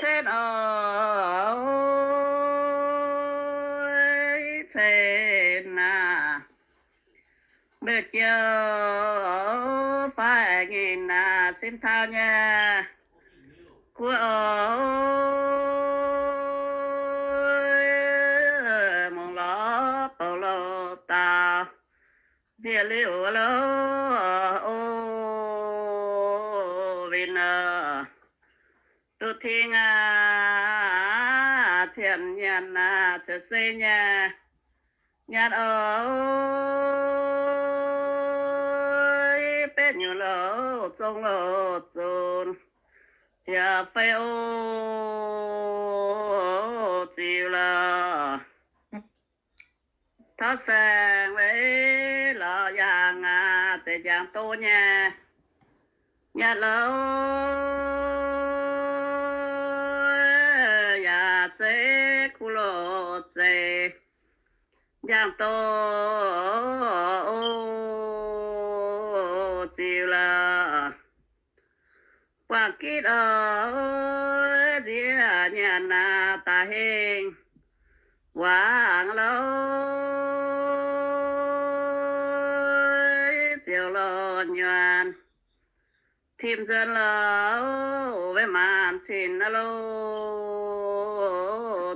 Cen oix cen aac, mbuo jiu faix nyei aac, sin taux nyei guoqv oc, mungz lorz bouc louh dauh nziec liuz loh oc, winh oc. Duqv tingx aac, cien nyanc aac, cien se nyei nyanc oc, betv nyunc loh, zong loh zunc, ziec fei oc, ziux loh. Tov saeng weic lorz yaangh aac, zeiz njang doz nyei nyanc loh, yaac zeiv kuv loh zeiz njang doz oc, ziux loh. Buangh gitv oc, nziex nyanc aac, daaih hingh wangc loh, ziouc loh nyuonh tim nzuonx loh, weic maanc cin loh,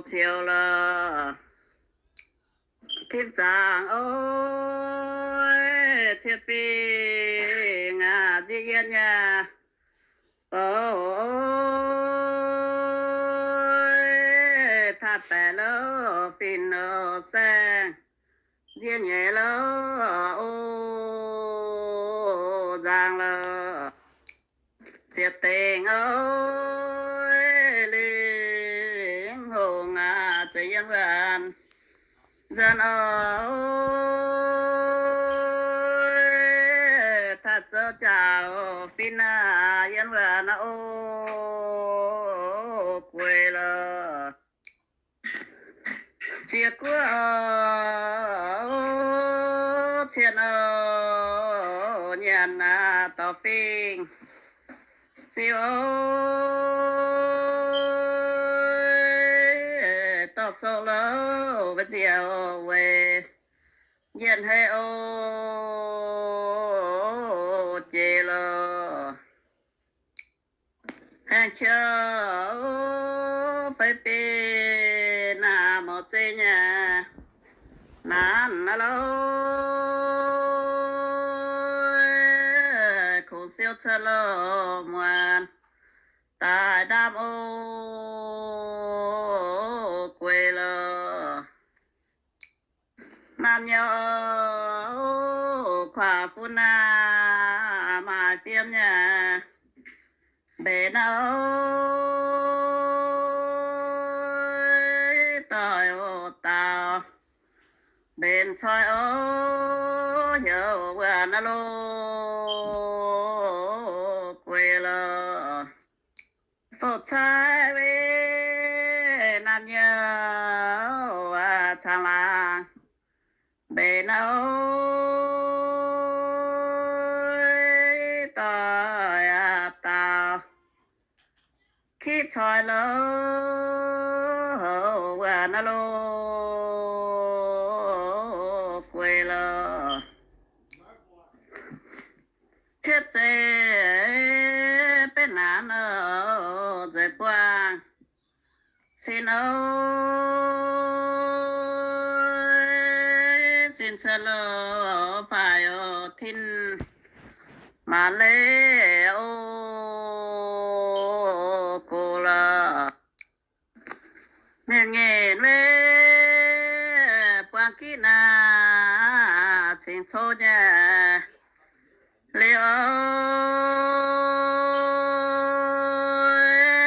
ciouc loh. Tin zaangc oc, cien fingx aac, nziex yienh nyei oc, taaih baeqc loh, fin loh, saeng nziex nyeic loh oc, nzaangc loh. Ziepc dengc oc, lingh hungh aac, zeiz yiem wuov nzuonx oc, taaih zoux jaax fin aac, yiem wuov oc, gueix loh. Ziex guoqv oc, cien oc, nyanc aac, dorh fingx ziux oc, dorh coqv loh, weic nziec oc, weic njien hei oc, jiex loh. Haengh qiex feix binh aac, mouz zeiv nyei naanc loh, kungx siou cuotv loh muonz daaih ndaamv oc, gueix loh. Naamh nyouz kuaav fun aac, maaih fiem nyei mbenc oc, doic oc, daaux mbenc coi oc, heuc wuov naaiv loh, gueix loh. Fouv caaiv weic naamh nyouz aac, caangh laangz mbenc oc, doic aac, daaux kiv coi loh, heuc wuov naaiv loh, gueix loh. Cietv zeiz betv naanc oc, nzueic buangh sin oc, sin cuotv loh, faix oc, tin maanc leiz oc, gox loh. Mienh nyeic weic buangh gitv naaic cingx cov nyei liuz oc,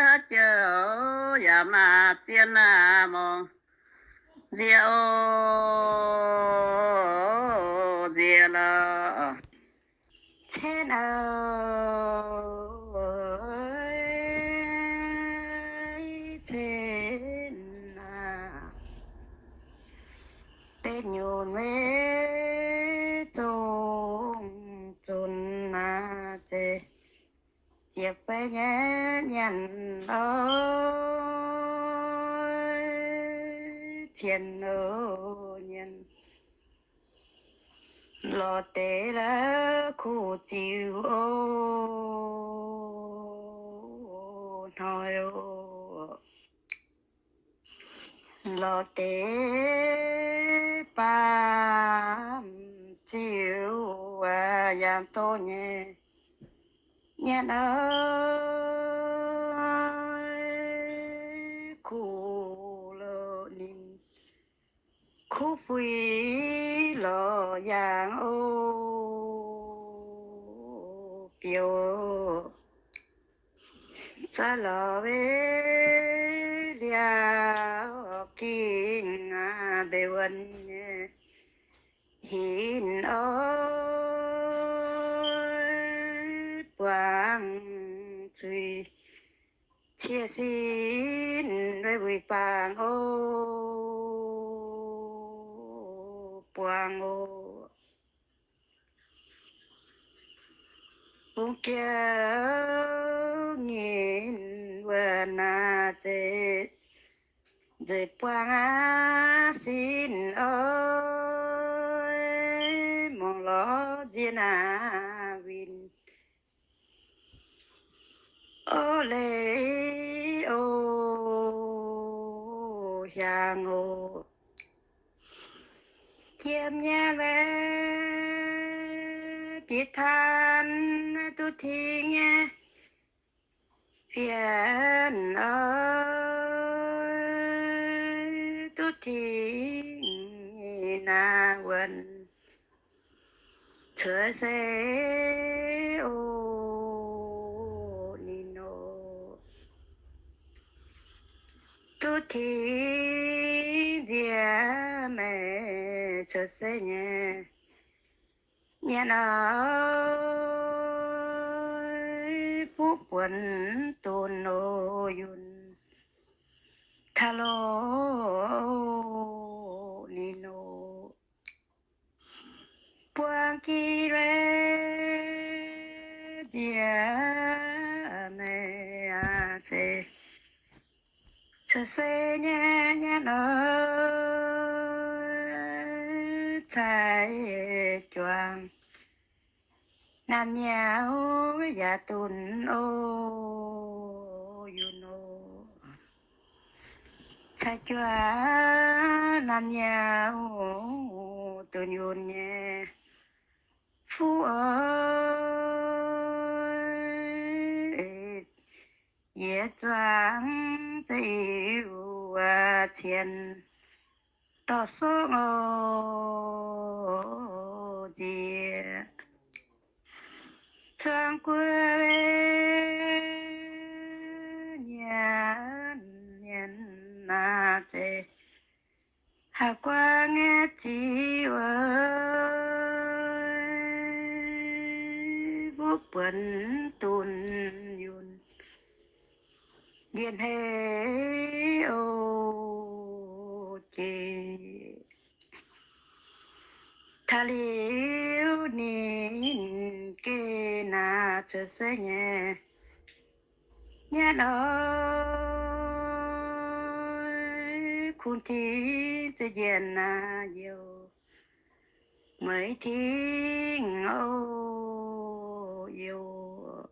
haaix jiex yaac maaih zien naaic mungz nziex oc, nziex loh. Cen oc, cen aac, deix nyunc weic zong zunc aac, zeiz ziepc feix nyei nyanc oc. tien o, nyienz lorz deix la'kuv ziux o, hnoi o, lorz deix baamh ziux yangh doz nyei. Nyanc oix kuv loz ninh, kuv fuix lorz yangh o, biouv za'lorz weic liaauc gingh mbeix wuonh nyei hinc oix buangh zuiz, cie sin weic wuic bangc o, buangh o. Bungx jiex nyinh wuonh naaic zeiz, nzeix buangh aqv sin oix mungh lorz nziex naaic winh o, leiz o, hiaangx o. Jiem nyei leiz bieqc taanx duqv tingx nyei fienx oix duqv tingx nyei naaiv wuonh cuotv seix o, ninh o, duqv tingx nziex meih cuotv seix nyei. Nyanc oix fuqv buonc dunx o, yunh taux loz ninh o, buang gih weic nziex meih aac zeiz cuotv seix nyei. Nyanc oix cai juangc naamh nyouz yaac dunx o, yunh o, cai juangc naamh nyouz dunx yunh nyei. Fuqv oix yietc zuangx za'eix wuov cien dorh songv o, nziex zuangx guoqv nyanc, nyanc naaic zeiz haih guangc nyei ziux wuov buonc dunx yunh njien-hneiv o, jiex taux liuz ninh geh naaic cuotv seix nyei. Nyanc oix kuv tingx za'njiec naaic youh, meih tingx o, youh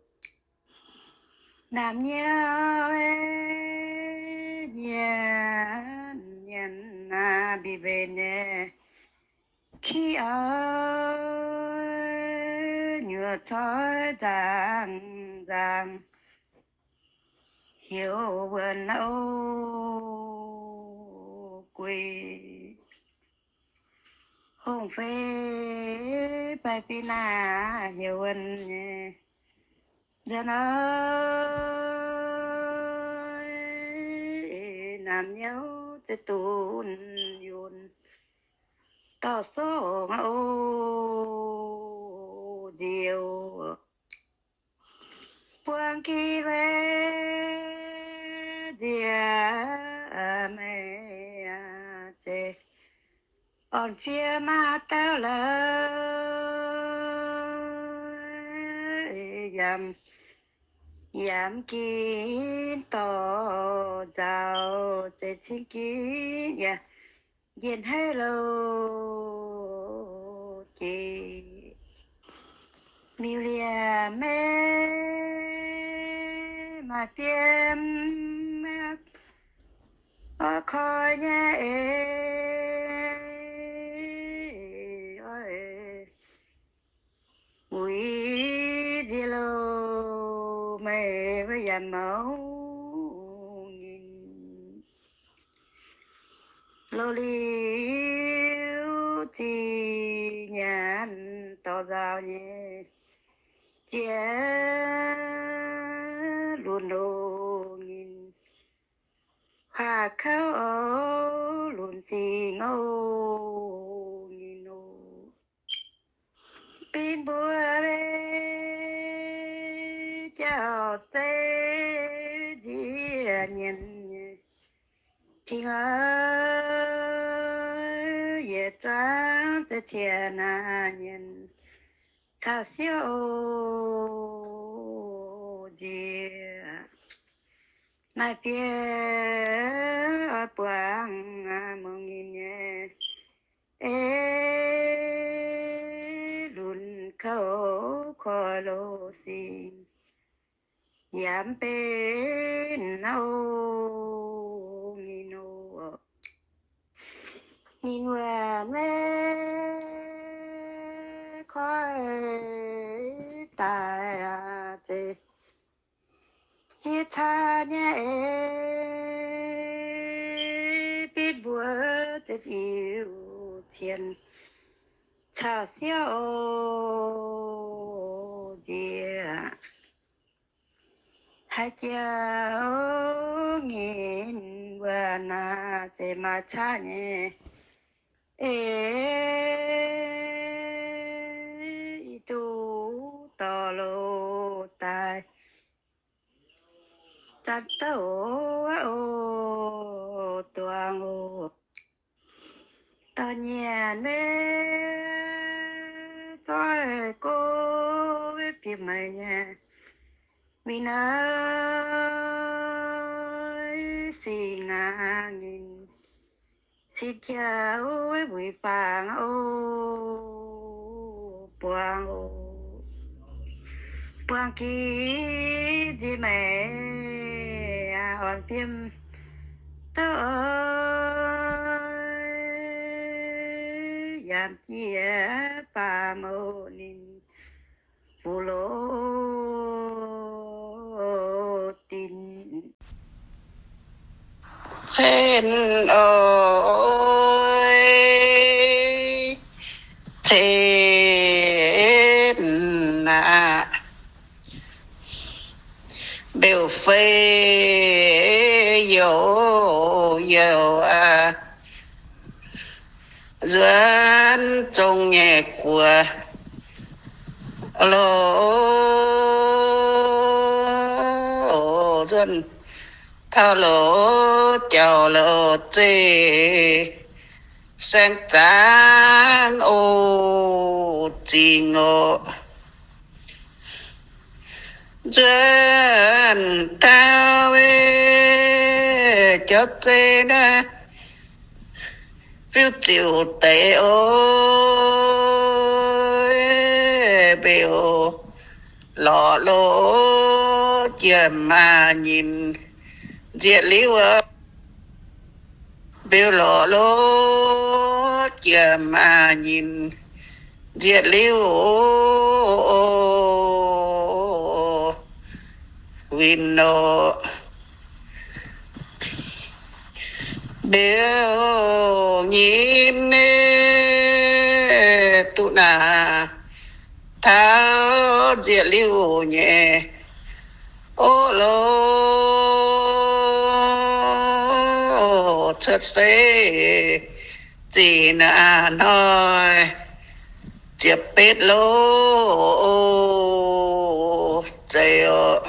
naamh nyouz nyanc, nyanc naaic mbic mbenc nyei, ki oix nyuoqc coiv nzaangc, nzaangc heuc wuonx o, guix hongh feix baeqc fih naaic heuc wuonx nyei. Nzunc oix naamh nyouz za'gengh dunx yunh dorh songv o, nziex buang ki weic nziex meih aac zeiz orn fiev maiv dauh la'gaengh yaac mv ginv dorh nzauh, zeiz cingv ginv yaac Njien haiv louh jiex miuc-liemh maiv maaih fiem, orv koi nyei eix, wuic nziex louh meih maiv yaac mouc nyinh. Loz-liuz zinh nyanc dorh nzauh nyei jiex lunx oc nyinh, huaax kouv oc lunx zingh oc nyinh oc. Bin mbuo maiv jauv zeiv nziex nyanc nyei, king aac, yietc zungv zeiv cien naaic nyanc caux siouv oc nziex. Maaih biei oix buangh mouc nyinh nyei, ei lunx kouv koi loz-singx yaac mv benx oc nyinh oc. Ninh wuonc maiv koi daaih aac, zeiz jiex caa nyei eix, bitv mbuo zeiv ziux cien caux siouv oc nziex. Haaix jiex nyinh wuonc naaic zeiz maaih caa nyei eix, i duqv dorh loz daaih daaih douh oc duangx oc. Dorh nyanc maiv zoih go maiv bieqc meih nyei mingh naaiv singx aac nyinh, cin qiex wuic fangx oc buangh oc. Buangh giv nziex meih orn fiem douh oix yaac jiex baac mouc ninh fuqv loz dinc. Cen oix, cen aac, mbeu fei youc youc aac, nzuonx zong nyei guoqv loh, nzuonx taux loz jauv loz zeiv, saeng zaangv oc zingh oc. Nzuonx taux jauv zeiv naaiv, fiuv ziouc deix oc, mbeu lorz loz jiex maaz nyinh nzieqc liuz oc. Mbeu lorz loz jiex maaz nyinh nzieqc liuz oc, winh oc. Mbeu nyinh duqv naaic taux nzieqc liuz nyei oc loh, cuotv seix zinh hnoi ziepc betv loh, zeiz oc.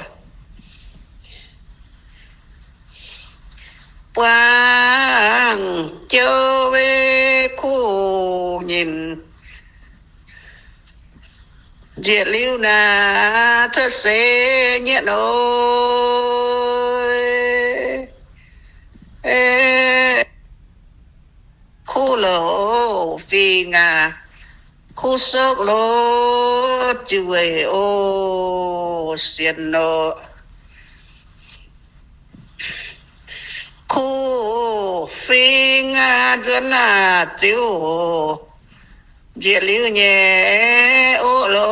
Buangh jouv weic kuv nyinh nzieqc liuz naaic cuotv seix nyieqv oc. Kuv fingx aac, kuv sokv loz ziux weic o, sienx nor. Kuv fingx aac, nzuonx aac ziux nzieqc liuz nyei oc loz,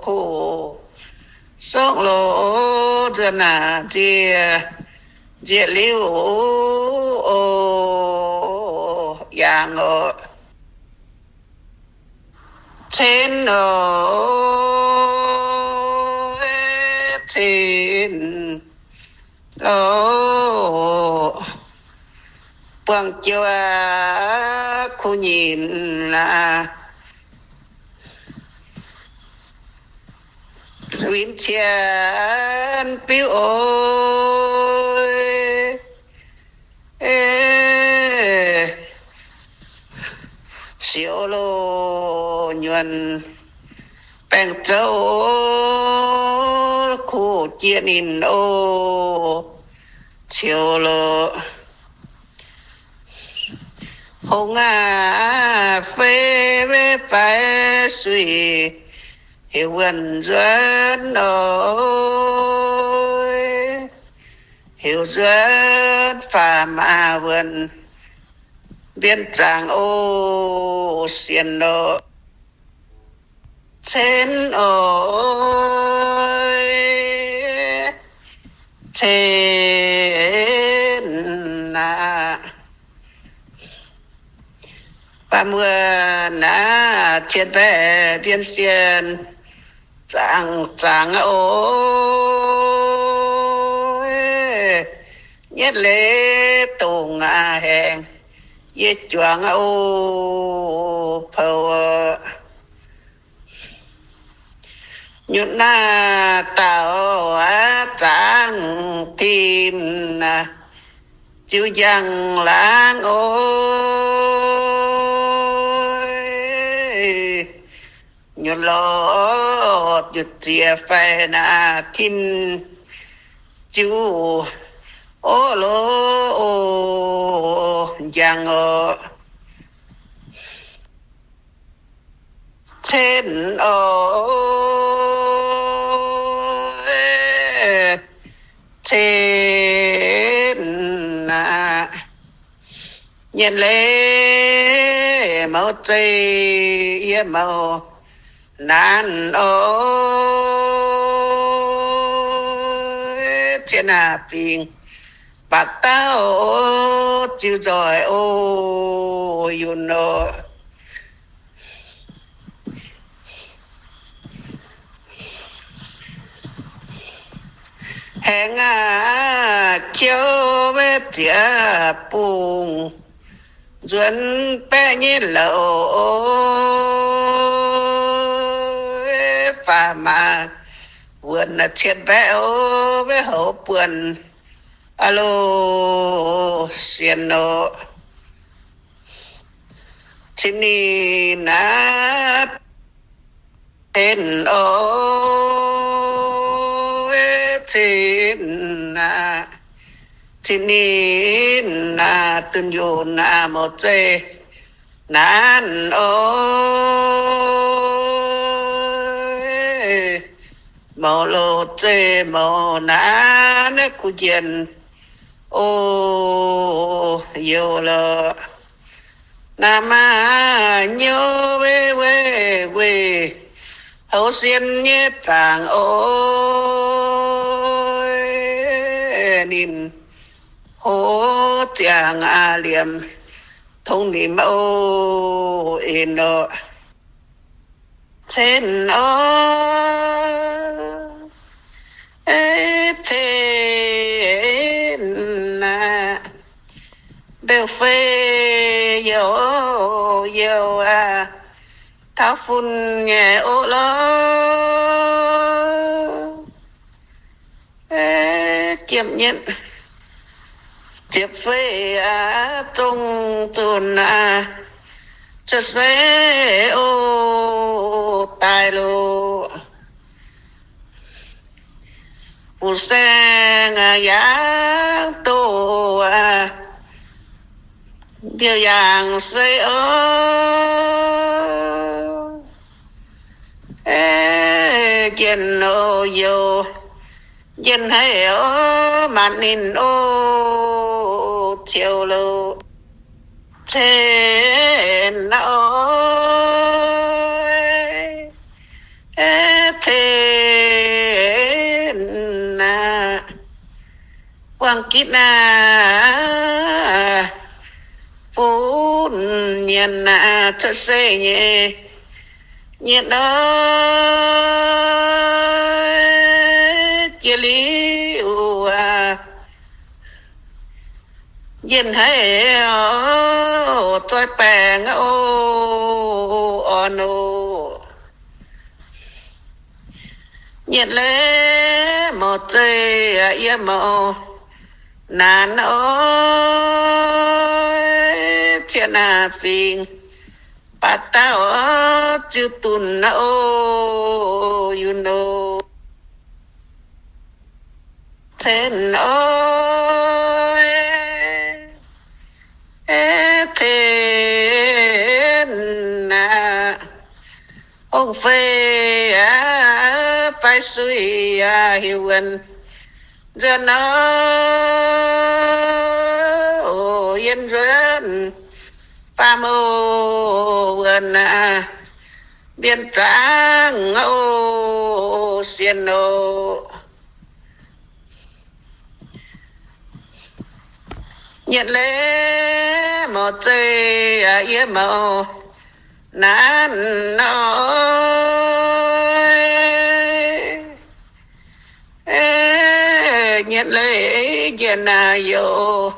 kuv sokv loz nzuonx aac nzieqc, nzieqc liuz oc, yangh oc. Cen oc, cen loz, buangh joux aqv, kuv nyinc aac, win cien biuv oc. Siouc loz nyuonh baengh zouv, kuv jiex ninh oc, ciouc loz. Hungh aac, fei weic faix suiv, heuc wuonh nzuonx oc, heuc nzuonx faam aac wuonh mbienv zaangc oc, sienx oc. Cen oc, cen aac. Baamh wuonh aac, cien baeqc mbienv sienh zaangc zaangc oc. Nyetv leiz dongh aac haengh yie juangc oc, poux nyutc naaiv dauh aac, zaangc tim naaic ziux njang laangz oc. Nyutc lorz nyutc ziex fai naaic tin ziux oc loz oc, njang oc. Cen oc, cen aac. Nyetv leiz mouz zeih yie mouz naanc oc. Cien aac, fingx baac dauh ziux nzoih oc, yunh oc. Haengh aac, qiouv weic ziex bungx nzuonx baeqv nyei louc, faam aac wuonh cien baeqv oc, weic houx buonc aav loh sienx oc. Cin ninh aac, cin oc, cin aac, cin ninh aac, dunh yunh aac, mouz zeih naanc oc. Mouz loz zeih mouz naanc naaiv kuv njienc oc, youh lorqc. Naaiv maaih nyouv weic weic weic houx sien nyei zaangc oc. Ninh hoc ziangx aqv, liemh tongx nimc oc, en oc. Cen oc, cen aac, mbeu fei youh youh aqv, taux fun nyei oc lorqc. Jiem nyetv ziepc fei aqv, zong zunc aqv, cuotv seix oc, daaih loh. Fu-saeng aqv, yangh doz aqv, Mbiouh yaangh sei oc, njien-youh, njien-haic oc, maanc ninh oc, ciouv louh cen oc, cen aqv. Buangh gitv naaiv bun nyienx naaiv cuotv seix nyei nyienx oc, jiex liuz aqv, njien-haic oc, zoih baengc oc, orn oc. Nyienx leiz mouc zeih yiem mouc naanc oc, cien naaiv fingx baac dauh ziux dunh oc, yunc oc, cen oc, cen aqv. Hongh fei aqv, baix suiv aqv, heuc wuonh nzuonx oc, yiem nzuonx baamh oc, wuonh aqv, mbienx zaangc oc, sienx oc. Nyienx leiz mouc zeih yiem mouc naanc oc, nyienx leiz njien-youh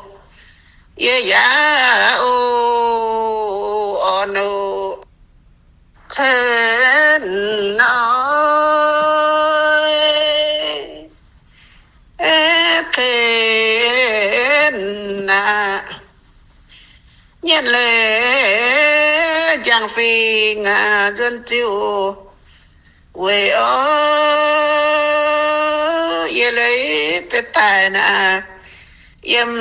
yie yaac oc, orn oc, cen oc, cen aqv. Nyienx leiz njang fingx aqv, nzuonx ziux weic oc, yie leiz deix daaih naaiv yiem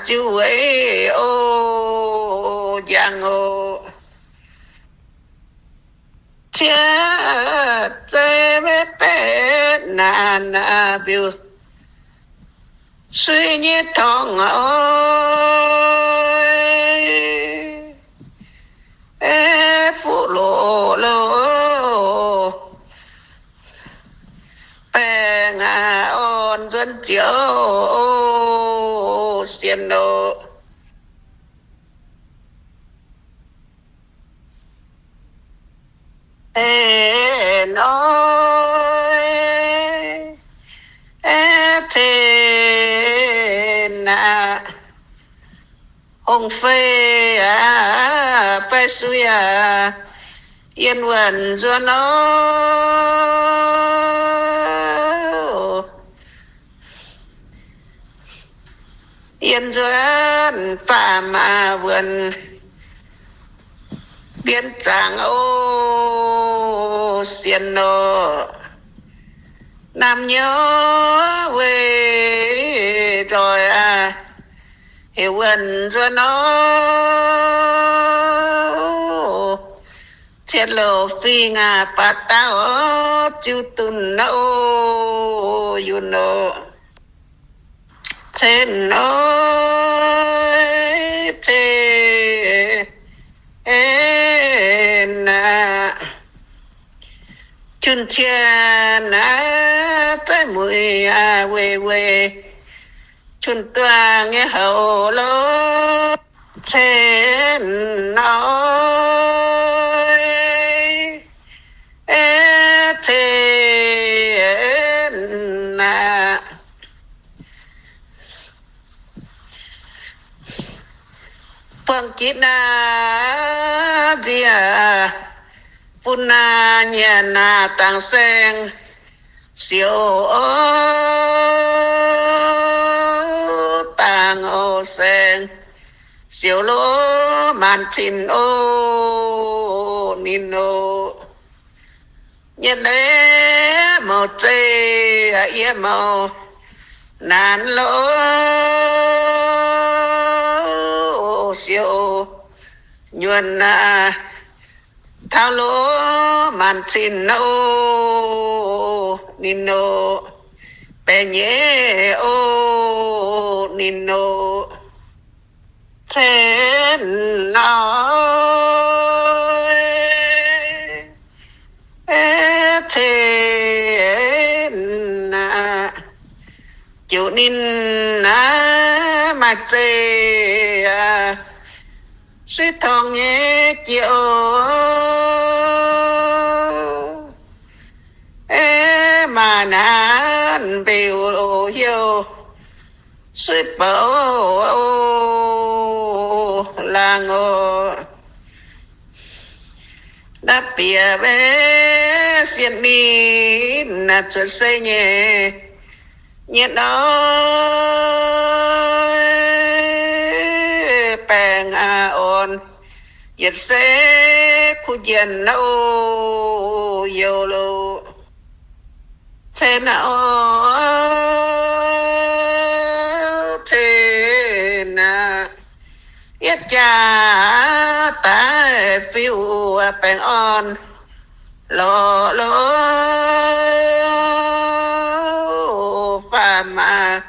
ziux weic oc, njang oc. Ciev zeiv maiv betv naanc aqv, mbiouh suiv nyei torngx oc, fuqv loz loz baengh aqv, orn nzuonx ziouc sienx oc. Cen oc, cen aqv. Hongh fei aqv, baix suiv aqv, yiem wuonh nzuonx oc. Yiem nzuonx baamh aqv, wuonh mbienx zaangc oc, sienx oc. Naamh nyouz weih nzoih aqv, heuc wuonh nzuonx oc. Cien louc fingx aqv, baac dauh ziux dunh oc, yunc oc. Cen oc, cen aqv. Jun cien aqv, zaiv muic aqv, weic weic jun duangh nyei houx loh. Cen oc, cen aqv. Buangh gitv naaiv nziex bun naaiv nyienx naaiv dangc saeng siouc oc, dangc oc saeng siouc loh, maanc cin oc, ninh oc. Nyienx leiz mouc zeih yie mouc naanc loh, siouc nyuonh aac, taux loz maanc zinh oc, ninh oc, baeqc nyeic oc, ninh oc, cen oc, cen aac, jiouc ninh aac maaih zeih aac, suiv torngv nyei jiex oc, maaih naanc mbeu loz heuc, suiv bouc oc, laangz oc. Naaiv bieqc maiv sienx ninh naaic cuotv seix nyei, nyei nor, baengh aac orn, yietc seix kuv njien oc, youh loc, cen oc, cen aac, yietv jaax daaih fiuv baengh orn lorqc loz, faam aac,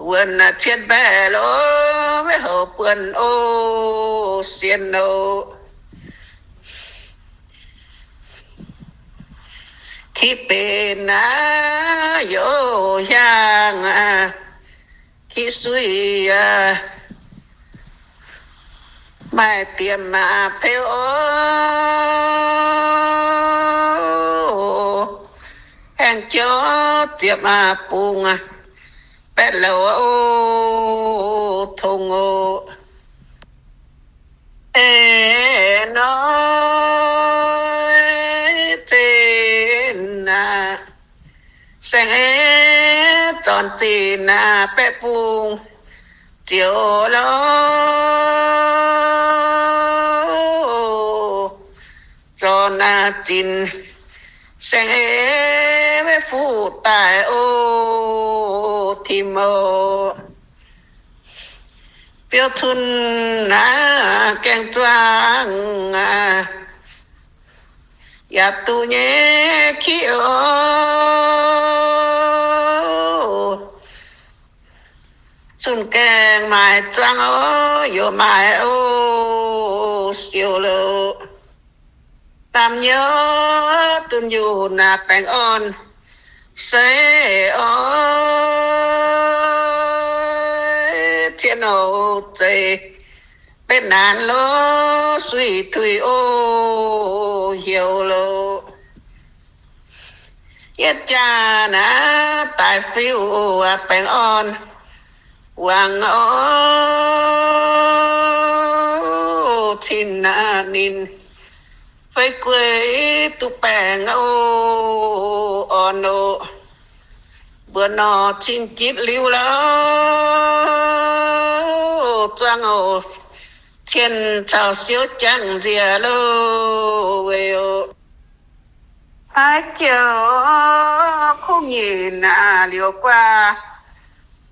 wuonh aac, cien mbaeqc loz, maiv houc buonc oc, sienx oc. Kiv benx aac, youz hiaangx aac, kiv suiv aac, maaih diemx aac, peu oc, haengh jauv ziepc aac, bungx aac, baeqv louc oc, tongx oc. Eix nor, cen aac, saeng-eix zornc zinh aac, baeqv bungx ziouc lorqc, zornc aac, zinh saeng-eix maiv fuqv daaih oc, tim oc. Biouv cun aac, gaengh zuangx aac, yaac duqv nyei kiv oc. Cun gaengh maaih zuangx oc, youc maaih oc, siouc loz. Naamh nyouz dunh yunh aac, baengh orn seix oc, cien oc, zeiz betv naanc loz, suiv tuix oc, heuc loz. Yietv jaax naaiv daaih fiuv aac, baengh orn wangc oc, cin aac, ninh fei guei duqv baengh oc, orn oc. Mbuo nor cing gitv liuz loh, zuangx oc, cien caux siouv jangv nziex loh, weic oc. Haaix joux kuv nyinc aac, liouc guaax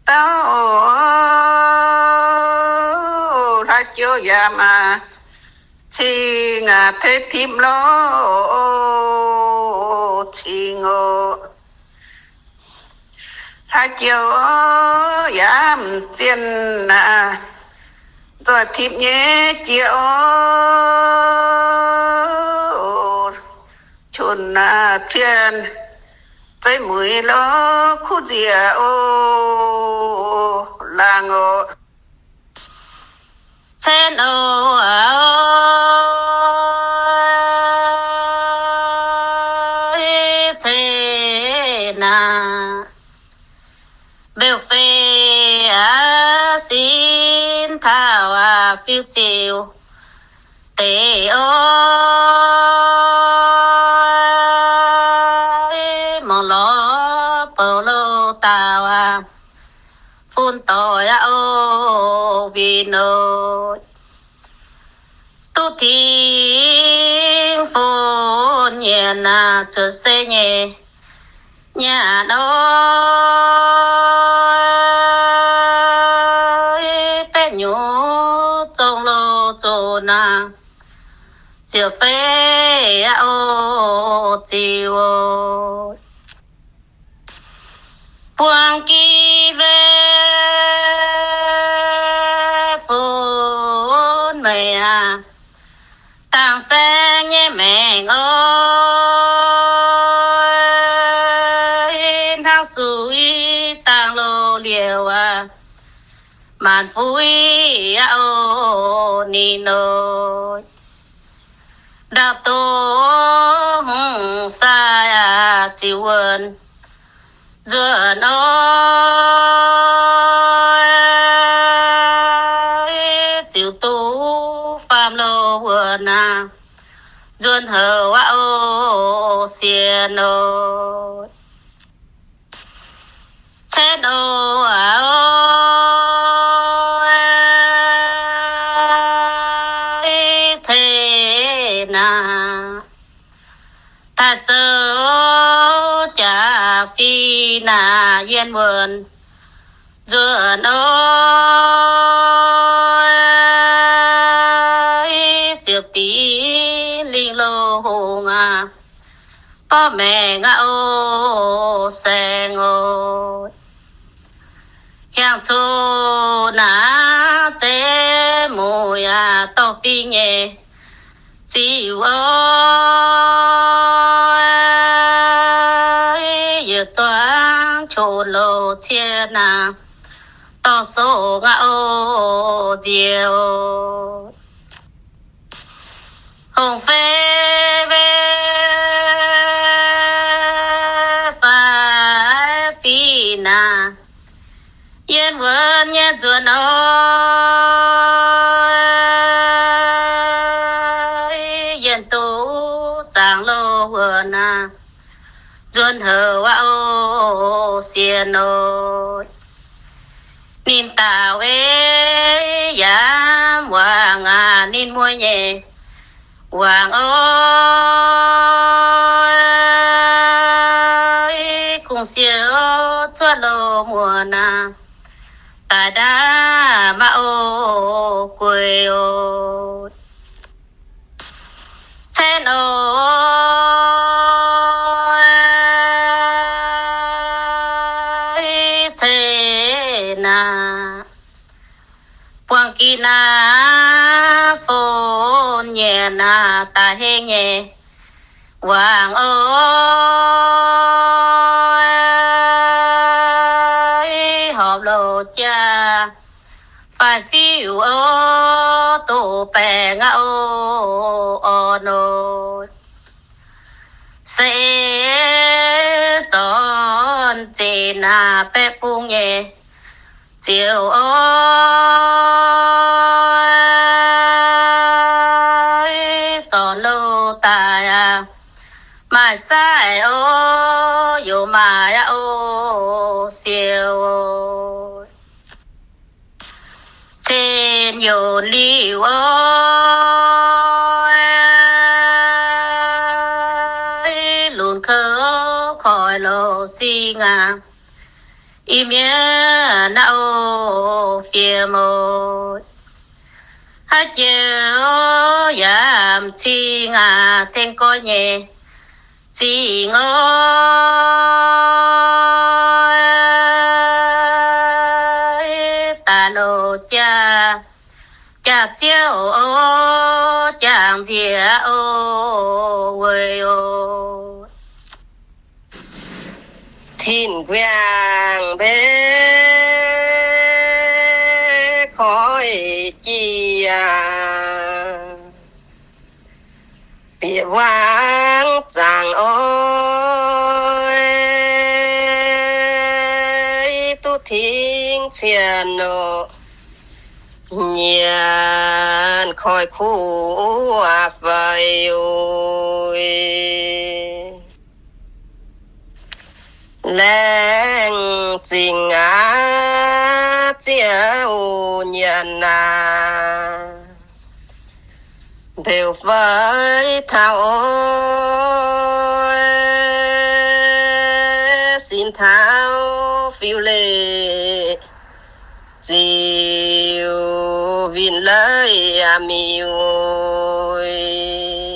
dauh oc, haaix joux yaac maaih cing aac, tei tipv loh, cing oc. Haaix joux yaac m'zienh aac, nzoih tipv nyei jiex oc. Cun aac, cien zeiv mueiz loh, kuv nziex oc, laangh oc. Cen oc, cen aac, mbeu fei aac, sin taux aac, fiuv ziux deix oc. Mangc lorz bouc louh dauh aac, fun doic aac oc, win oc. Duqv tengx fun nyienc aac, cuotv seix nyei nyaanh oc. Baeqv nyungc zong loh zoh naaic, ziouc fei aqv oc, ziouc buangh giv mbev fun meih aac, dangh saeng nyei maengc oc, hnangv suiv dangh loz-liouc aac, maanc fuiv aqv oc, ninh oc. Ndau-dongh sai aac, ziouc wuonc nzuonx oc, ziouc duqv faam loz wuonc aac, nzuonx houc aqv oc, sienx oc. Cetv oc, aav oc, cetv naaic, daaih zoux jaax fih naaic yienh wuonc nzuonx oc, ziouc dingx lingh loz-hungh aac, borqv maengc aqv oc, saeng oc. Hiaangx coqv naaic, zeiv mueic aac, dorh fing nyei ziux oc, yietc zuangx qonx loz cien aac, dorh song aqv oc, nziex oc. Hongh fei mbev faix fih naaic, yienh wuonc nyei nzuonx oc, yienh duqv zaangc loz wuonc aac, nzuonx houc aqv oc, sienx oc. Ninh daux weix yaac wangc aac, ninh mueiz nyei wangc oc, kungx siou cuotv loz muonc aac, daaih ndaamv aqv oc, gueix oc. Cetv oc, cetv naaic, buangh gih naaic, fon nyienc naaic, daaih heng nyei wangc oc, horpc loz jaax faix-fiuv oc, doqc baengc aqv oc, orn oc. Se zornc zenc naaic, baeqc bung nyei ziouc oc, zornc loz daaih aac, maaih saaiv oc, yaac maaih aqv oc, siou oc. Cen yonc liuc oc, lunx kouv koiv loz sing aac, i mienh naaiv oc, fiem oc. Haaix jiex oc, yaac m'cing aac, tengx goiv nyei zingh oc, daaih loz jaax, jaax-ziouv oc, jangx nziex oc, weic oc. Tin-Guoqv mbev koiv jiex, bieqc wangv zaangc oc, duqv tingx cien oc, nyienc koiv kuv faix oc. Laengz zingh aac, ziouv nyanc aac, mbeux feix taux oc, sin taux fiuv-leih, ziouc winh leiz aqv miuc oc.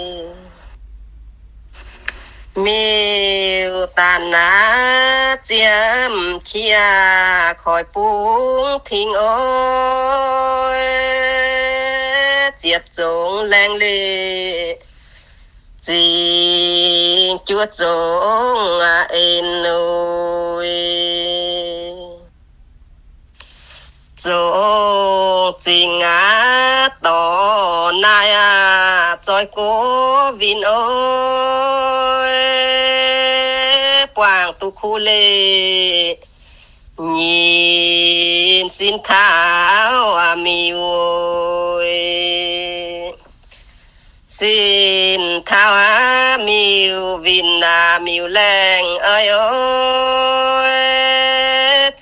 Miuc-daanh naaiv ziemx qiex koiv bungx tengx oc, ziepc zungv laengz leiz zingx juov zungv en oc. Zongh zingx aqv, dorc naaiv aqv, zoih gox winh oc, buangh duqv kuv leiz nyinc sin taux miuc oc. Sin taux aqv, miuc winh aqv, miuc laengh eix oc,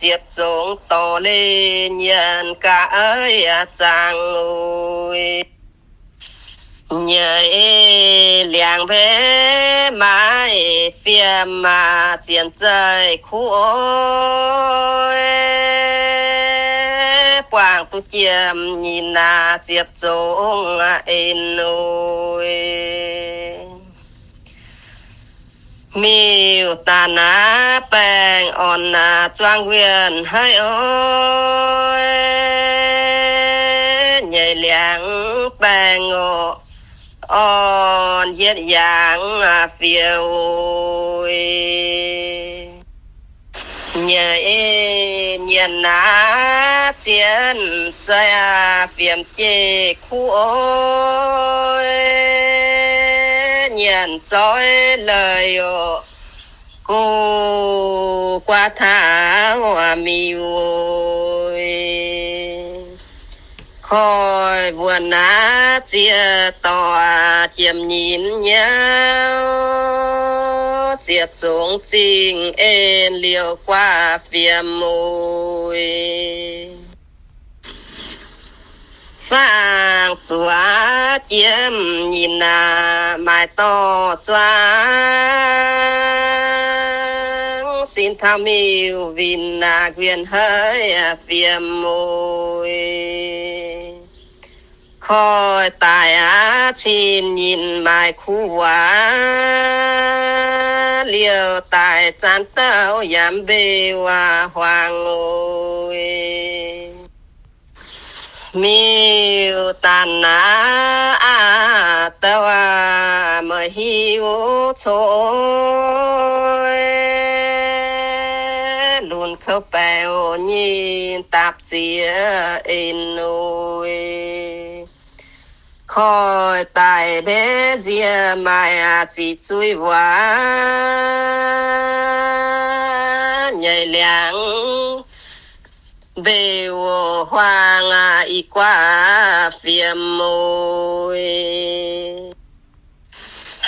ziepc zungv dorh leiz nyanc ga'eix zaangc oc. Nyeic liangx mbenc maaih fiem aac, zienx zeih kuv oc, buangh duqv jiem nyinc aac, ziepc zungv en oc. Miuc-daanh naaiv baengh orn aac, zuangx wienh haic oc, nyeic liangx baengh oc, orn yietv yaangz fioux oc. Nyeic nyienc aac, zienx zeih aac, fiemx jeiv kuv oc, nyanc zoih leiz oc, go guaax taux miuc oc. Koiv mbuonx aac, ziex dorc jiem nyinc nyauv, ziepc zungv zingh en liouh guaax fiem oc. Faang zuoqc jiem nyinc aac, maaih dorh zuangx sin taux miuc winh aac, wienh haic fiem oc. Koiv daic aqv, cin nyinc maaih kuv waac, liouh daic zaanc dauh yaac mbeu huaang oc. Miuc-daanh naaiv aqv, dauh aac, meih hiuv coqv, lunx kouv baeqc nyei dapv ziex en oc. Koiv daic mbenc nziex maaih ziqc zuiz waac, nyeic liangx mbeu huaang ih guaax fiem oc.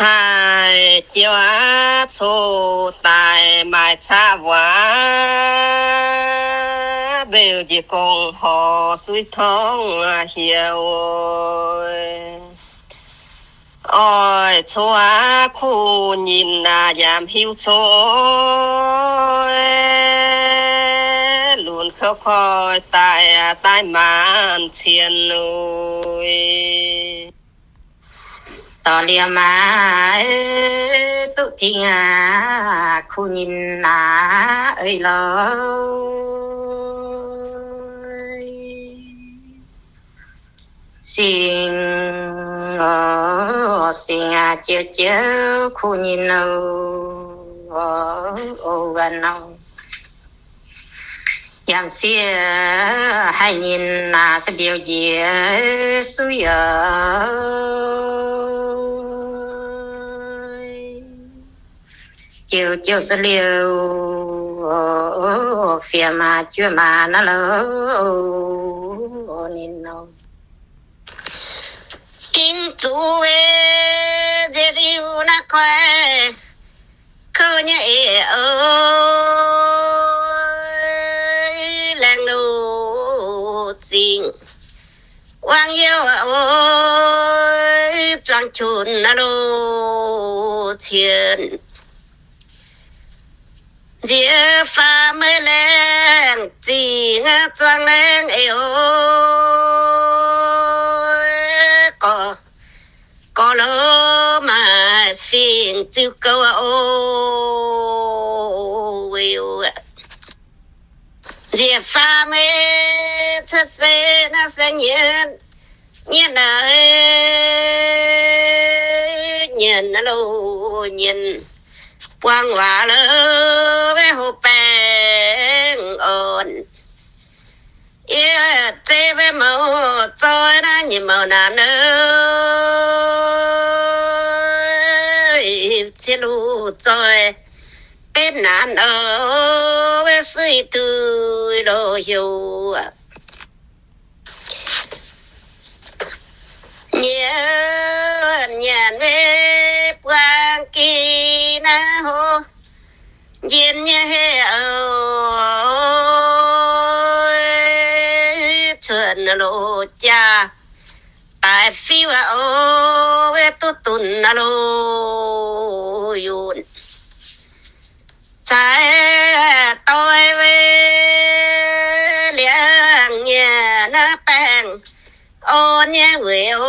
Haih jouv aqv, coqv daic maaih caqv waac, mbeu njiec gong horc suiv torngv hieh oc. Oix coqv aqv, kuv nyinc aac, yaac hiuv coqv, lunx kouv koiv daic daaih maanc cien oc. Dorh liemh maaih duqv tengx aqv, kuv nyinc aac, eix lorz singx, singx aac, jiouv jiouv kuv nyinc oc, o wuov nor. Yaac sieqv haih nyinc aac, se mbiouh njiec suiv oc. Jiouv jiouv se liouh, fiem aac, juov maac naaiv louh, ninh nor. Ging zuqc nziex liuz naaiv koiv kouv nyei eix oc, laengz loz zingh wangc youh oc, zuangx qunx naaiv loz cien. Nziex faam meih laengz zingh zuangx laengz eix oc, gorx, gorx lorz maaih fingx ziux o, nziex faam cuotv seix naaiv se nyienz, nyienz naaiv, nyienz loh, nyienz buang waac loh, wuov houx baengh orn. Yie zeiv wuov mouc zoi naaiv nyei mouc naanc, ciev luv zoi benv naanc oc, wuov suiv duih loh heuc. Nyienz, nyienz wuov buang gih naaiv houx njien nyei heh oc, cuotv loh jaa daaih fiuv oc, wuov duqv dunx loh yunc. Caaix doix wuov liangx nyei naaiv baengh orn nyei weic oc,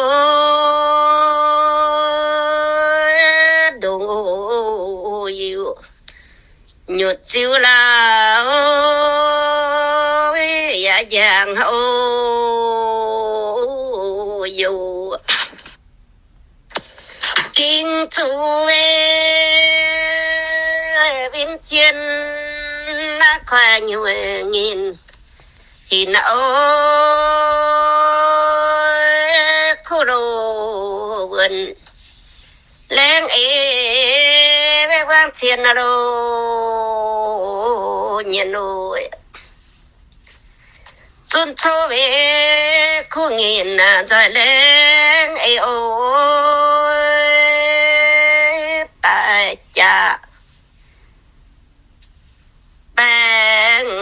ndongc oc, yuc nyutc ziux lauh yaac njang oc, youc ging zuqc win-zien naaiv koiv nyuoz nyinh hinc oc, kuv loh wuonc laengz eix wuov buangv cien loh nyienz oc. Zunv cov weic kuv nyinh nzoih laengz eix oc, daaih jaax baengh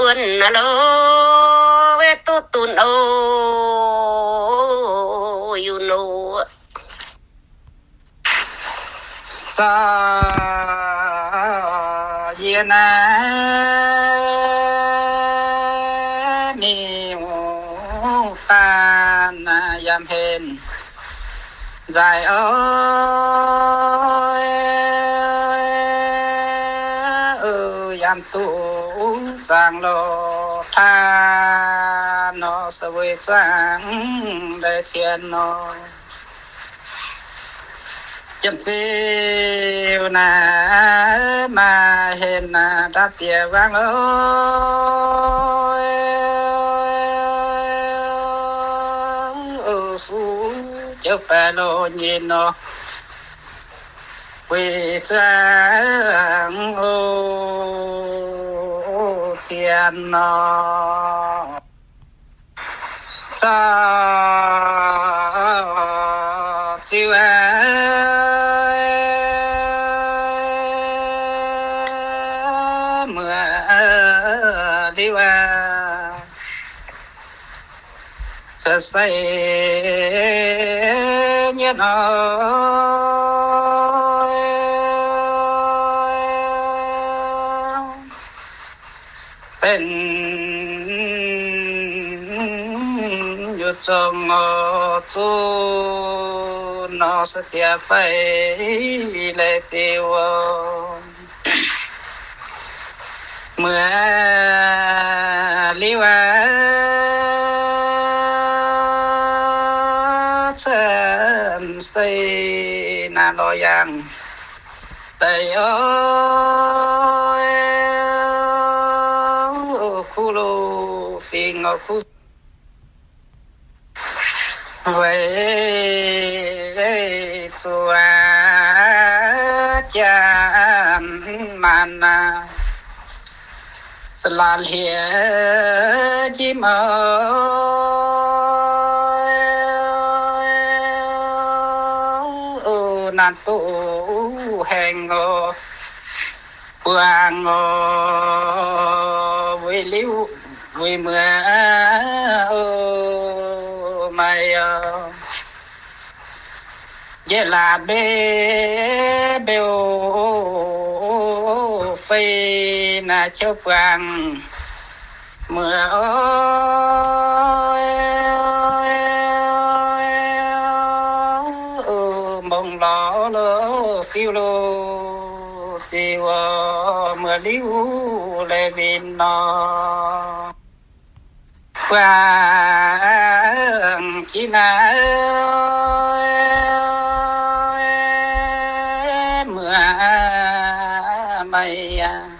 wuonc loh, wuov duqv dunx oc, yunc oc. Zorqv yie naaiv mingh daan yiem henv nzaaih oc, yiem duqv zaangc loh taan nor, se weic zuangx ndeic cien nor. Jiem ziu naaiv maaih henv naaiv ndapv bieqc wangv oc, suv jiouv baeqc loh nyinh nor, weic zuangx oc cien nor. Zorqv ziu aqv, muoz liuv aqv, cuotv seix nyei nor, benx nyutc zong oc, zuqc nor se ziec fai leiz ziu oc. Muoz liuv aqv, cuotv seix naaiv lorz yangh daaih oc, kuv loh fingx oc, kuv weic zuqc janx maanc naaiv, za'laatc hliex njimv oc, naanc duqv haengh oc, buangh oc, weic liuz weic muoz oc, maaih oc. Njiec laatc mbei mbeu fei naaiv ciouv buangh muoz oc, mbong lorz loh fiuv loh. liuz leiz winh nor. Buangh jiex naaiv muoz-maih aac,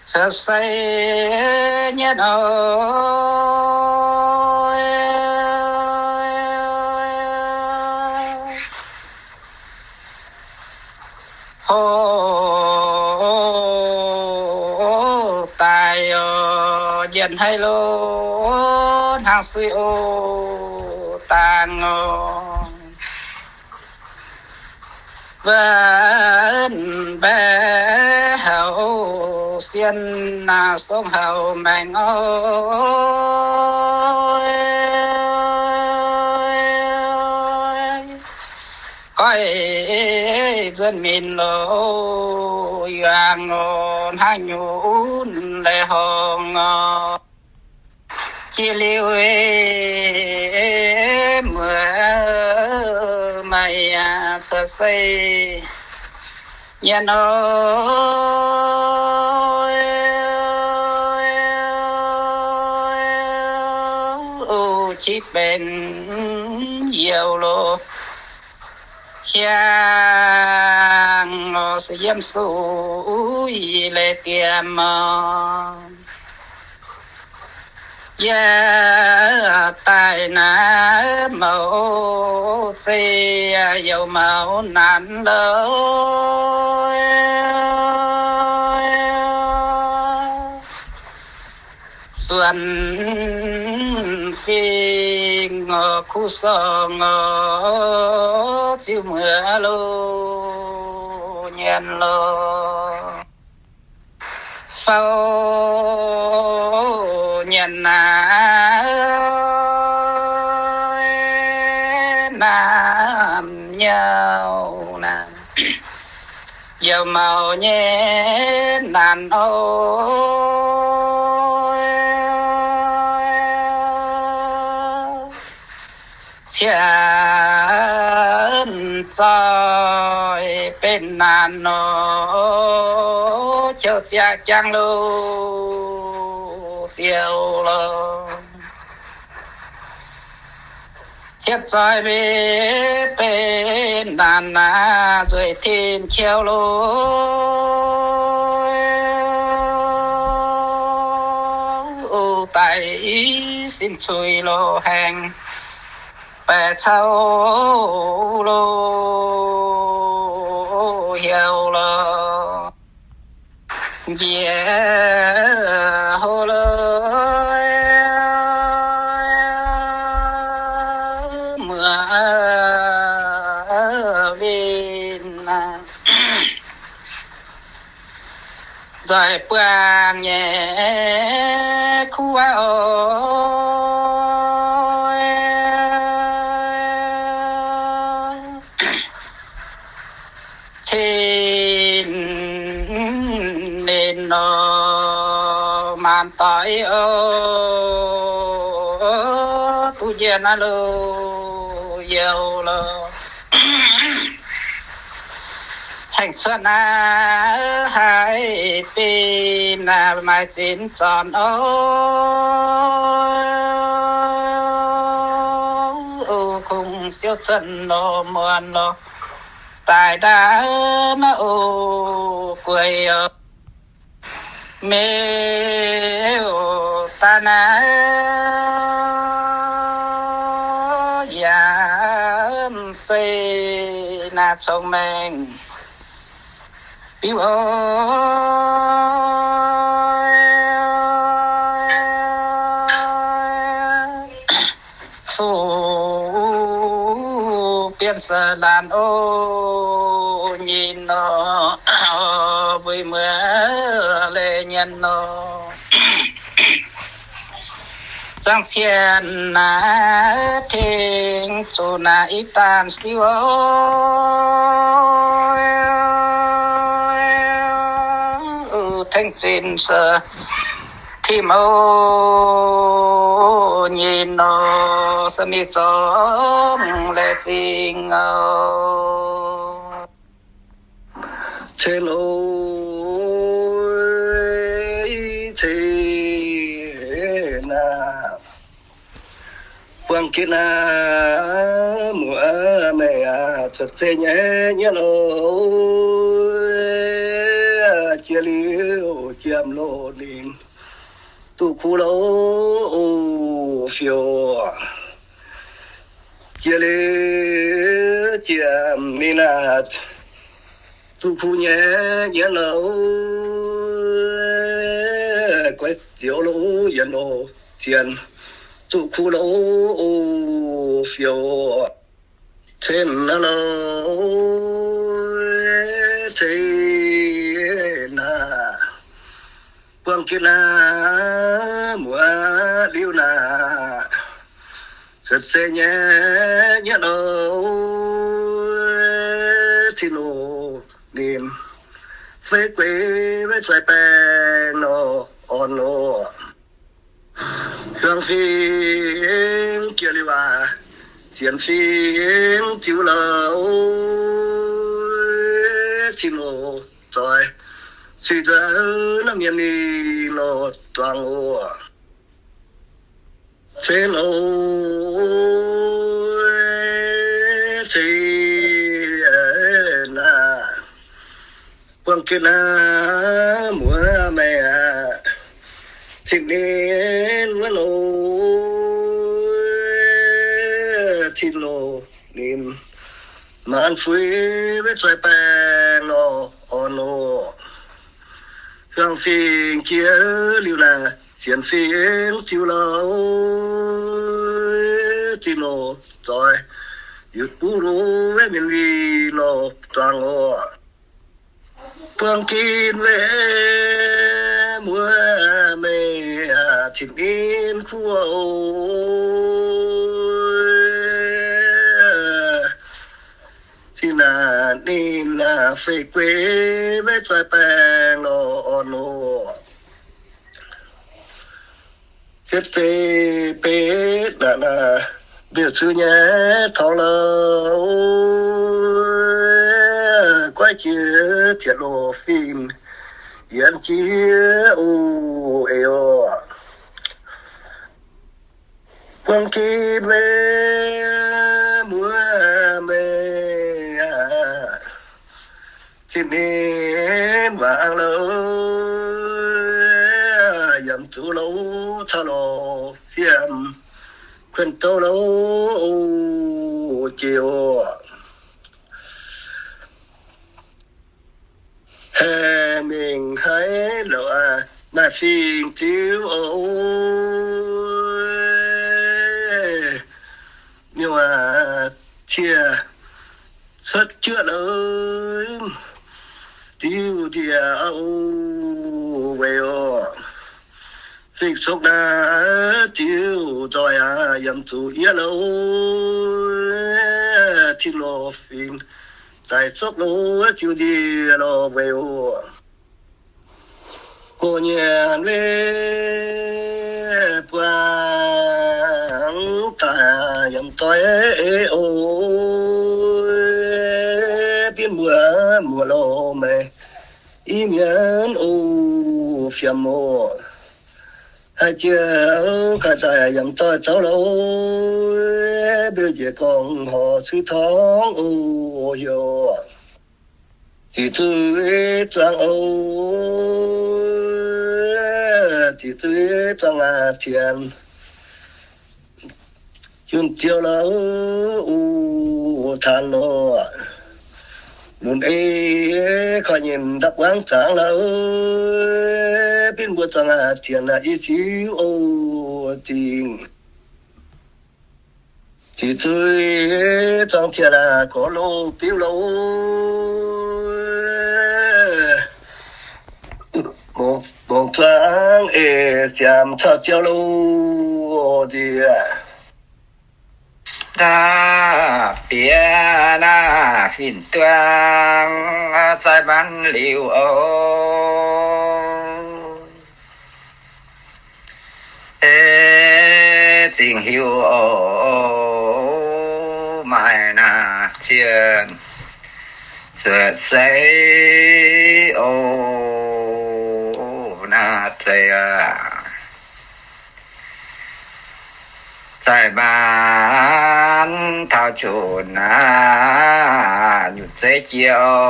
cuotv seix nyei nor, hoqc daaih oc, njiec haic loh, hnangv suiv oc, dangh oc. Wuonv mbaeqc hauv sienh naaic, song hauv maengx oc. Goiv nzuonx minc loh, yuangx oc, hnangv nyunc laih horngh oc. Jiex liuz muoz-maih aac, cuotv seix nyei nor, qiex benx youh loh, hiaangx oc, se yiem suiv leiz diex oc. Yie daaih naaiv mouc zeiv youh mouc naanc loh, suonc fingx oc, kuv sorngh oc, ziux muoz loh, nyanc loh. Fouv nyanc naaiv naamh nyauv naaic, youh mouc nyei naanc oc. Cien zoih benx naanc nor, qouv ziaqc jangv loh, ziouc loh. Cien zoih mbenc naanc naaic, nzueic tin qouv loh, daic sin cuiv loh, haengh baeqc cau loh, heuc loh, njiec hlo loh, muoz winh naaic. Nzoih buangh nyei kuv waac oc. Cin ninh nor maanc doic oc, duqv njiec naaiv loh, youh loh. Haengh cuotv naaiv haih binh naaic, maaih zinx zornc oc. Kungx siouv cuotv loh, muonc loh, daaih ndaauv maiv oc, gueic oc. Mv daaih naaiv yaac zeiz naaiv cong-mengh biuv oc. Suv bienh se laanh oc, nyinh nor, mbuo muoz leiz nyanc nor. Zangc cien naaiv tengx zuqc naaiv ih daanh siou oc, tengx zinh se tim oc, nyinh nor, se mingh zorngh laengz zingh oc. Ceix loh. Buangh gitv naaiv muoz meih aac, cuotv seix nyei nyienv oc, jiex liuz jiem loz ninh, duqv kuv loz fiou. Jiex liuz jiem ninh aah, duqv kuv nyei nyienv loz, goiv zioux loz yienx loz zien, duqv kuv loz fiou. Cen loz, cen naaiv, buangh gitv naaiv muoz liuz naaic, cuotv seix nyei nyienv oc, cin loz ninh, fei gueix weic zueiz baengh nor orn loh. Hiuang fingx jiex liuz aac, zienx fingx ziux loz, cin loz zoih, cui nzuonx naaiv mienh ninh loz duangx oc. Cen loz, cen naaiv, buangh gitv naaiv muoz meih aac, cin ninh wuov loz, cin loz ninh, maanc fuix weic zueiz baengh nor orn loh. Hiuang fingx jiex liuz naaic, zienx fingx ziux loz, cin loz zoih, yietc buv loz weic mienh ninh loz duangx oc. Buangh gitv naaiv muoz meih aac, cin ninh kuv oc, cin naaiv ninh aah, fei gueix weic zueiz baengh nor orn loh. Cietv zeiz betv naaic, mbiouh zuiz nyei torngx loz, goiv jiex tietc loz fingx yienx jiex oc, eix oc. Buangh gitv naaiv muoz meih aac, cin ninh wangc loz, yiem zuqc loz caux loz fiem, kuonx douh loz jiex oc. Haih mingh haaix louc aac, maaih fingx ziux oc, nyungc aac, cie cuotv juoqv loz, diuh ndie oc, weic oc. Fingx-sokv naaiv diuh nzoih aac, yiem zuqc yieqv loz, tin loz fingx zaaix sokv loz, diuh ndie loz weic oc. Gox nyanc weic buangh daaih yiem doic oc, binv mbuo muoz loz meih i mienh oc, fiem oc. Haih jiex kaaix daaih yiem doic zoux loz, mbiouh njiec gorngv horc suiv torngv oc, heuc ziqc zuiz zuangx oc, ziqc zuiz zuangx aac tienx, yunh ziouc loz oc, taanx loz, lunx ei korv nyim ndapv guangv zaangc loz, binv mbuo zuangx aac tienx aac i ziux oc, zingh ziqc zuiz zuangx tienx aac gorx loz biuv loz, mongc zuangx ei ziangx caux ziouc loz ndie. Naaiv bieqc naaiv fin-duangv zaaih maanc liuz oc. Ei zingh hiuv oc, maaih naaiv zienh cuotv seix oc, naaiv zeiz aac. Daaih maanc taux juqc naaiv nyutc zeiv jiex oc.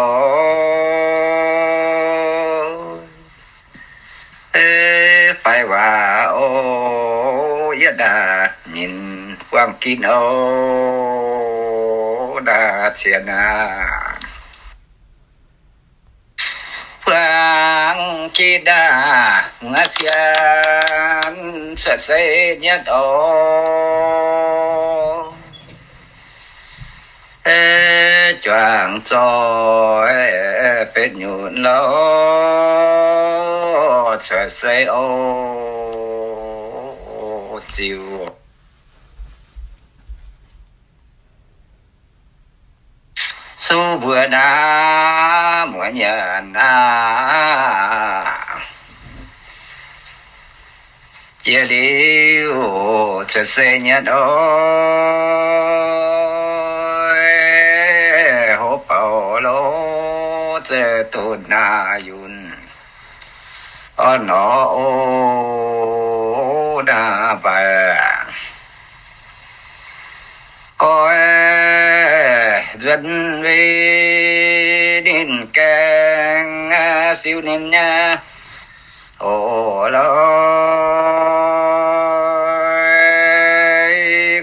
Fai waac oc, yietv ndaangc minc buangh ginv oc, ndaangc cien aac. Buangh ginv ndaangc muoz cien cuotv seix nyetv oc. Juangc zoih betv nyutc loh cuotv seix oc, ziux. Suv mbuo naaiv muoz nyanc naaiv, jiex liuz cuotv seix nyetv oc. Hov bouc loh zeiv dunh naaiv yunh orv nor oc, naaiv mbaih goiv nzuonx wei ninh gaengh siou ninh nyei oc lorqc.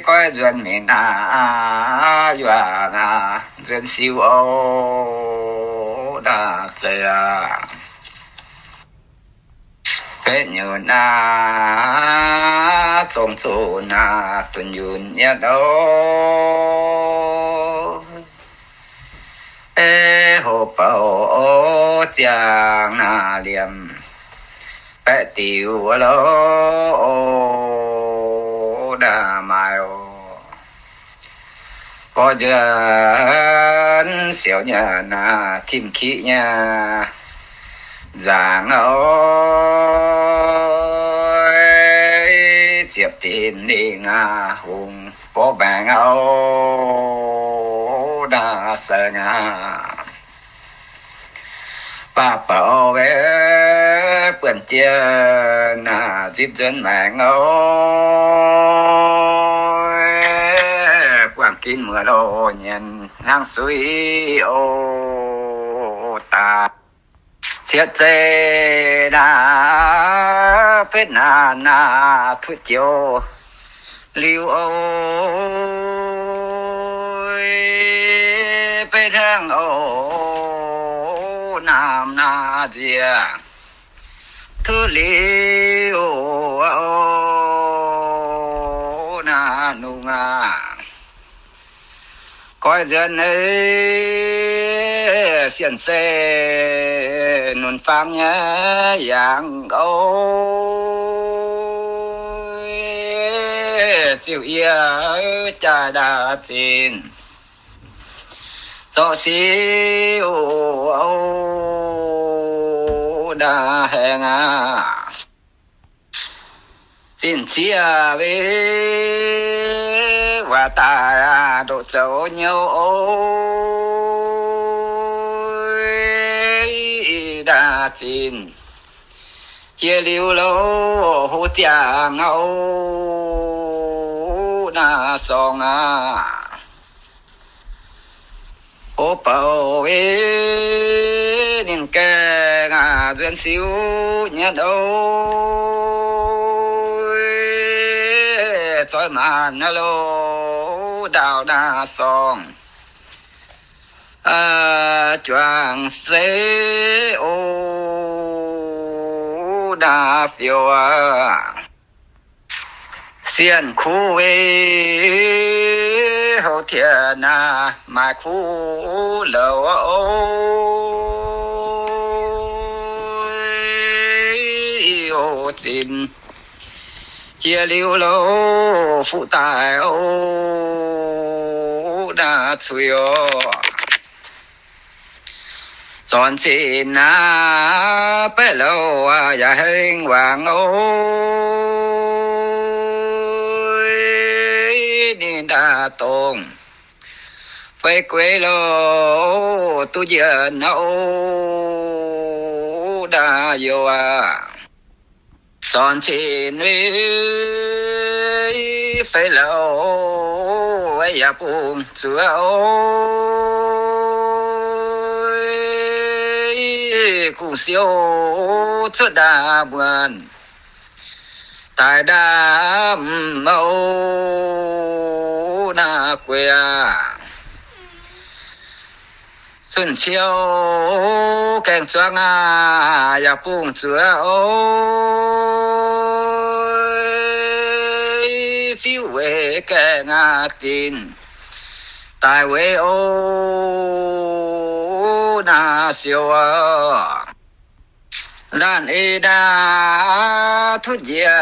Goiv nzuonx mingh naaiv yuangc nzuonx siou oc, naaiv zeiz aac. Betv nyutc naaiv zongh zuqc naaiv dunh yunh nyetv oc. Hov bouc oc, ziangh naaiv liemh baeqv diuc loh oc, naaiv maaih oc. Gorx nzuonx siouc nyei naaiv timv-kiqv nyei nzaangc oc, ziepc dinc lingh aac, hungh borqv maengx oc, naaiv saeng aac. Baac bouc weic buonc jiex naaiv nzipc nzuonx maengx oc, buangh ginv muoz loh nyienz hnangv suiv oc, daaih cietv zeiv naaiv betv naanc naaiv tutv joux liuz oc, betv hnangv oc, naamh naaiv nziex tutv liuz oc, naaiv nungx aac. Goiv nzuonx naaiv sienh se nunc fangx nyei yangh oc, ziouc yie jaaix ndaauv zinh zorqv siou oc, ndaauv haengh aac. Zinh zieqv wei waac daaih ndoqc zoux nyouv oc, ndaauv zinh jiex liuz loh hov ziangh oc, naaiv sorngh aac. Hov bouc wei ninh gaengh nzuonx siou nyetv oc, zoih maanc loh ndaauv naaiv sorngh juangc zeiv oc, naaiv fioux aac. Sienh kuv wei houv tiex naaiv maaih kuv louc oc, zinh jiex liuz loh fuqv daaih oc, naaiv cui oc. Zornc zinh naaiv baeqv louh yaac hengx wangc oc, ninh ndaauv dongh fei gueix loh duqv njiec naaiv oc, naaiv youh aac. Zornc zinh wei feix lorqc, yaac bungx zuov oc. Kungx siou cuotv ndaamv muonc, daaih ndaamv oc, naaiv gueix aqv. Zunh ciou gaengh zuangx aqv, yaac bungx zuov oc. Fiuv weic gaengh aqv dinc, daaih weic oc, naaiv siou aqv. Laanh eix ndaauv tutv njiec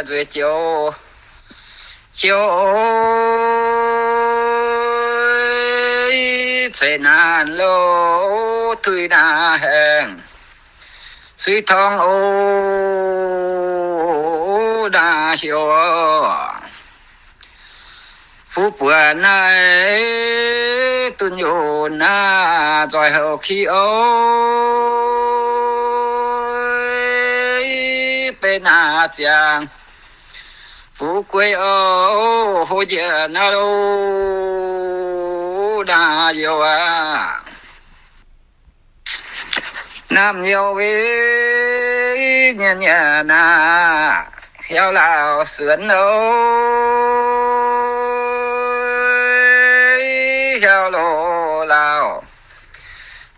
nzueic joux, joux ceix naanc loh, tuix naanc haengh, suiv torngv oc, naaiv siou aqv. Fuqv buonc naaiv dunh yunc naaiv nzoih houc ki oc. Beiv naaiv ziangx fuqv gueiv oc, hlo njiec naaiv loh, naaiv youh aqv. Naamh youh weic nyienh nyienh naaiv, hiauv lauh suonx oc, hiauv loh lauh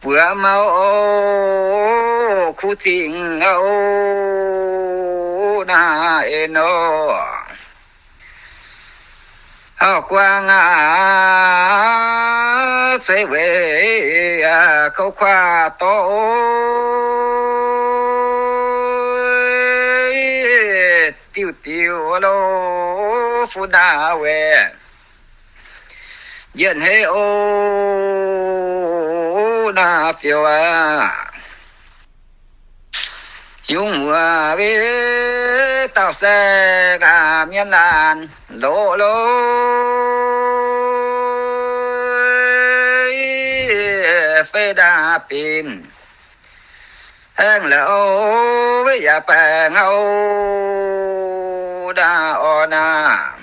buoz mauv oc, kuv zingh oc, naaiv en oc. Hauv guangc aqv, ceix weic kouv kuaah dorv oc, diuh diuh loh, fuqv naaiv weic njien-heiv oc, naaiv fiou aqv. Yungz muoz weic dauh saeng aqv, mienh laanh loz loh, fei ndaauv binc haengh la'oc, weic yaac baengh oc, ndaauv orn aqv.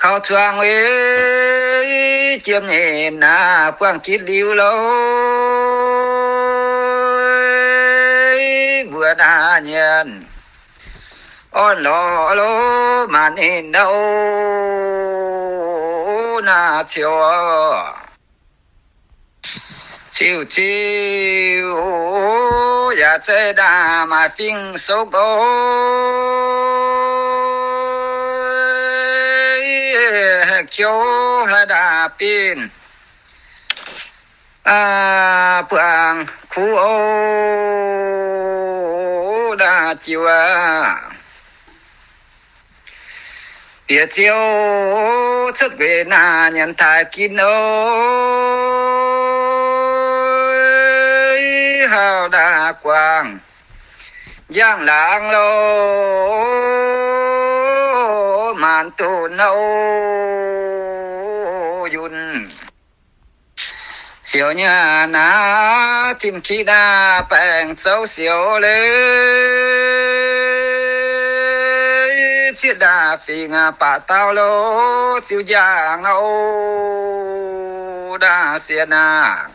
Kaux zuangx weic jiem nyeic naaiv, buangh gitv liuz loh, mbuo naaiv nyienz orn lorz loh, maanc ninh oc, naaiv ciou oc. Ziuh ziuh yaac zeiz ndaauv maaih fingx sokv oc, haengh ciou haaix ndaauv binc buangh kuv oc, naaiv jiu aqv. Bieqc ziouv cuotv nquenc naaiv nyanc taaix gin oc, hauv ndaauv guangc njang laangz loh, maanc dunh oc, yunh siouc nyei naaiv, tim kiv naaiv baengc zouv siouc leiz, zieqv ndaauv fingx baac dauh loh, ziux njang oc, ndaauv sienx aqv.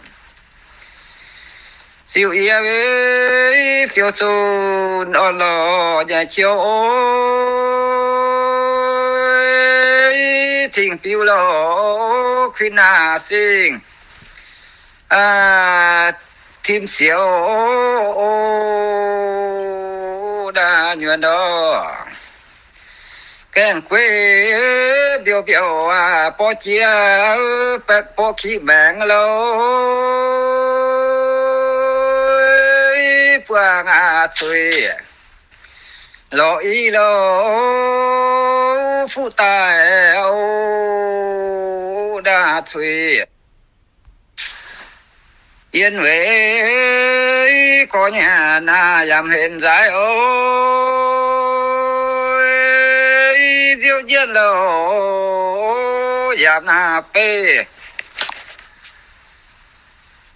Ziux yie weic fiou zunh orn lorh nyei ciou oc, cingx biuv loh, kuinx naaiv singh tim siouc oc, naaiv nyuonh oc. Gaengh gueiv mbiouh mbiouh aqv, borqv jiex baeqc borqv kiqv maengx loh, buangh aqv cuiv lorqc i loh, fuqv daaih oc, naaiv cuiv yien weic gorx nyanc naaiv yaac hemx nzaaix oc, nziouv njienv loh, yaac naaiv beih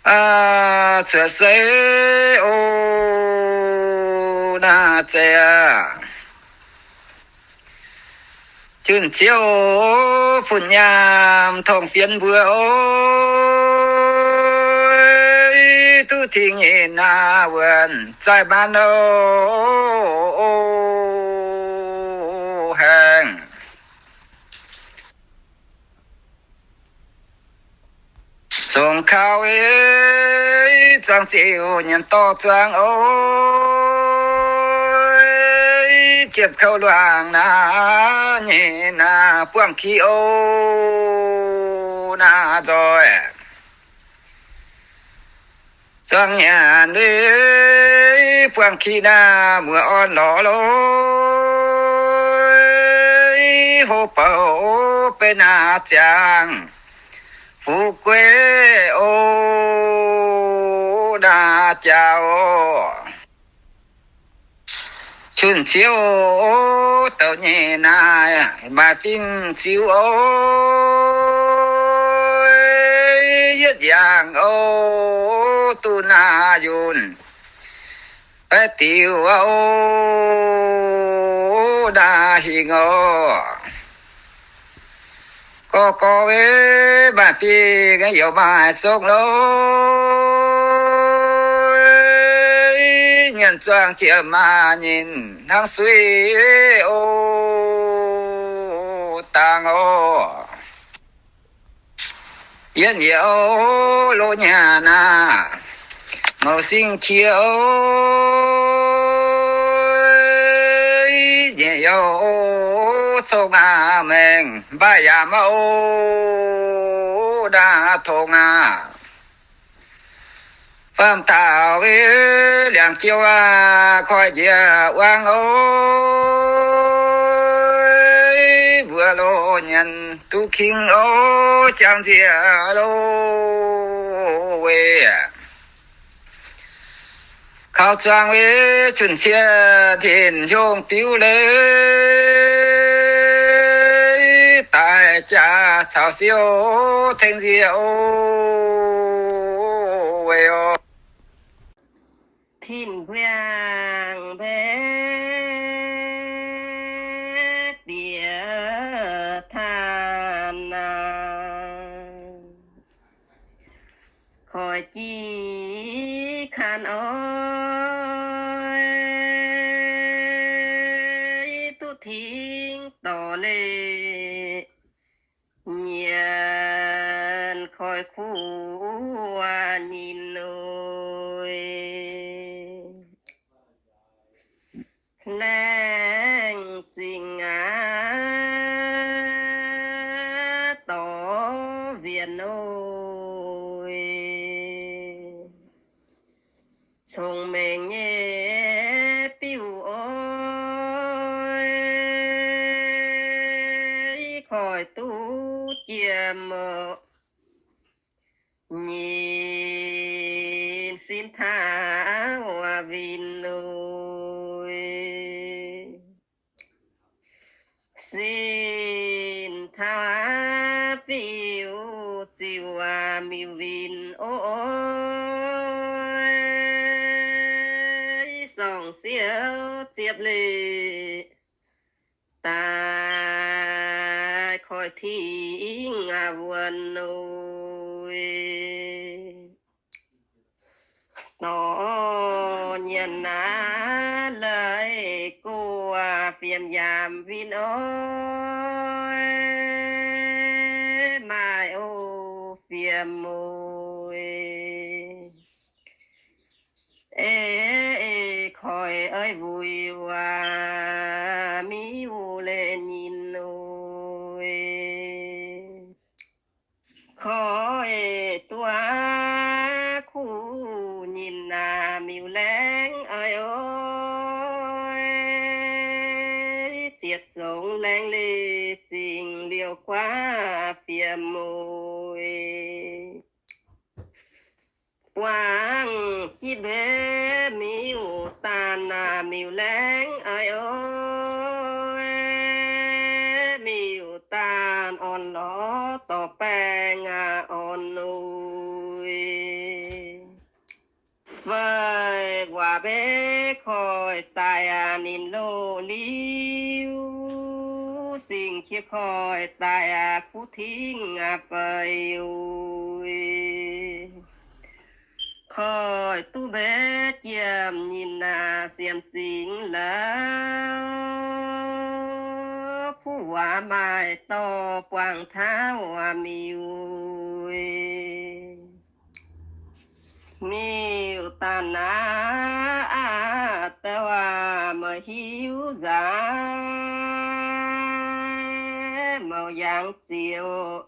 cuotv seix oc. zeiz aqv. Junh ziouv fun nyaam tongh fienx mbuo oc, duqv tingx nyei naaiv wuonh zaih maanv oc, haengh. Zongx kaux ei zuangx ziouc nyanc dorh zuangx oc, ziepc kouv luangc naaiv nyei naaiv buangh ki oc, naaiv nzoih. Zuangx nyanc ei buangh ki naaiv muoz orn lorz lorz, hlo bouc benx naaiv ziangh fuqv gueiv oc, naaiv jaax oc. Junh ziouv douc nyei naaiv maaih fingx ziux oc, yietv yaangh oc, duqv naaiv yunh baeqv diuc oc, naaiv hingh oc. Gorx gorx ei maaih fingx youc maaih sokv lorz, nyanc zuangx jiex maaih nyinh hnangv suiv oc, dangh oc. Yietv nyei oc, loz nyanc naaiv mouc sing qiex oc, nyei oc, cong aav maengx mbaih yaac mv oc, naaiv tong aav. Faam taux ei liangx jouv aav, koiv njiec wangv oc, mbuo loz nyanc duqv king oc, jangx nziex loz weic kaux zuangx ei junh cie tin hiuv biuv leiz, daaih jaax caux siou tengx nziex oc, weic oc. Tin-Hungh mbaeqc bieqc taanh naaic, koiv jiv kanh oix duqv tingx dorc leiz, nyienx koiv kuv nyinh oc. Laengz zingh aqv dorc wienx oc. Cong-mengh nyei biuv oc, koiv duqv jiem oc. Nyinh sin taux winh oc. Sin taux biuv ziouc miuc winh oc. Sorng siou ziepc leiz daaih koiv tingx wuonx oc. Dorh nyanc naaiv leiz go fiem yaac winh oc, maaih oc fiem oc. Ei koiv ei wuic waac miuc leiz nyinh oc. Koiv duqv kuv nyinh naaic miuc laengz ei oc, ziepc zongx laengz leiz zingh liouh guaav fiem oc. Buangh jitv mbenc miuc-daanh naaic miuc laengz ei oc, miuc-daanh orn-lorqc dorh baengh aqv orn oc. Fai waac mbenc koiv daaih aqv, ninh loz-liuv singx qiex koiv daaih aqv, kuv tingv aqv fai oc. Koiv duqv mbev jiem nyinh aqv, siemx zingx la'kuqv, kuv waac maaih dorh buangh taux miuc. Miuc-daanh aav, aav dauh aac, meih hiuv nzaaix mouc yaangz ziouc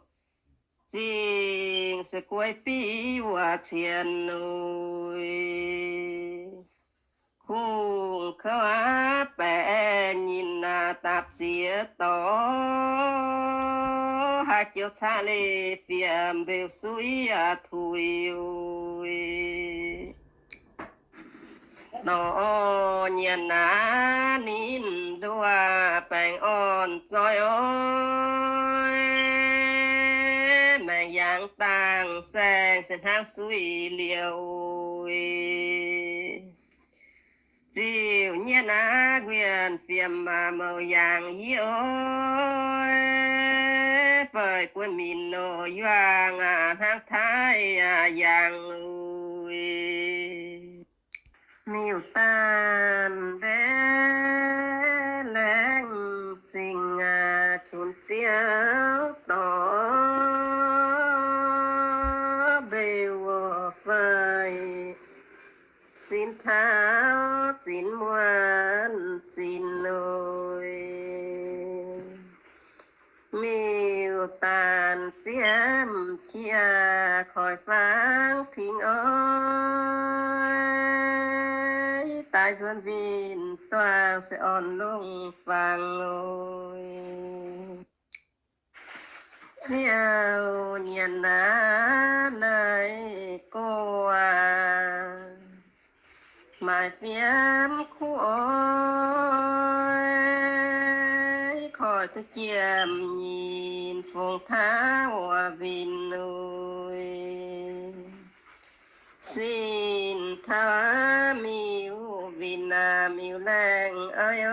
zingh se guei biv wuov cien oc. Kungx kouv aqv, baeqc nyinh aav, dapv ziex dorngx, haaix joux caqv leih fiem mbeux suiv aqv tuix oc. Dorh nyanc aav, ninh nduov baengh orn zoih oc. Maengc yaangz dangh saeng se hnangv suiv liouh oc. Ziouc nyanc aav, nquin fiem aav, mouc yaangz yie oc. Feix guon minc nor yuangh aav, hnangv taaix aav yaangh oc. Miuc-daanh mbev laengz zingh aav, qunx ziouc dorh mbeux wuov feix, sin taux zinx muonc zinx oc. Miuc-daanh ziemv qiex koiv fangx tingx oc. Daaih nzuonx winh duangh se orn longx fangx oc. Ziouc nyanc aav, naaiv go aav, maaih fiem kuv oix, koiv duqv jiem nyinh fongc taux wuov winh oc. Sin taux miuc winh aav, miuc laengh oix,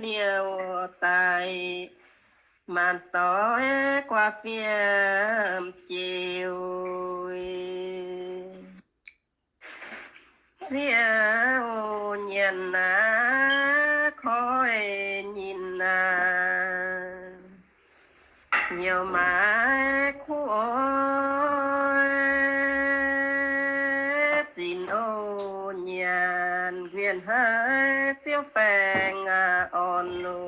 liouh daaih maanc doix guaav fiem jiex oc. Ziouc nyanc aav, koiv nyinh aav, youc maaih kuv oix, zinx oc nyanc, nquin haiz ziouc baengh aav orn oc.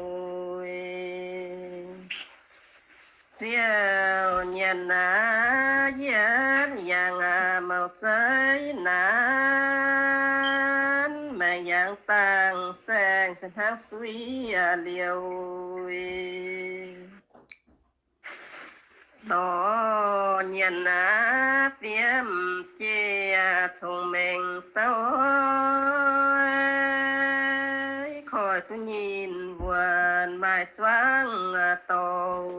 Ziouc nyanc aav, yietv yaangh aav, mouc zeiv naanc, maengc yaangz dangh saeng se hnangv suiv liouh. Dorh nyanc aav, fiem jiex cong-mengh douc, koiv duqv nyinh wuonc maaih zuangx dorh.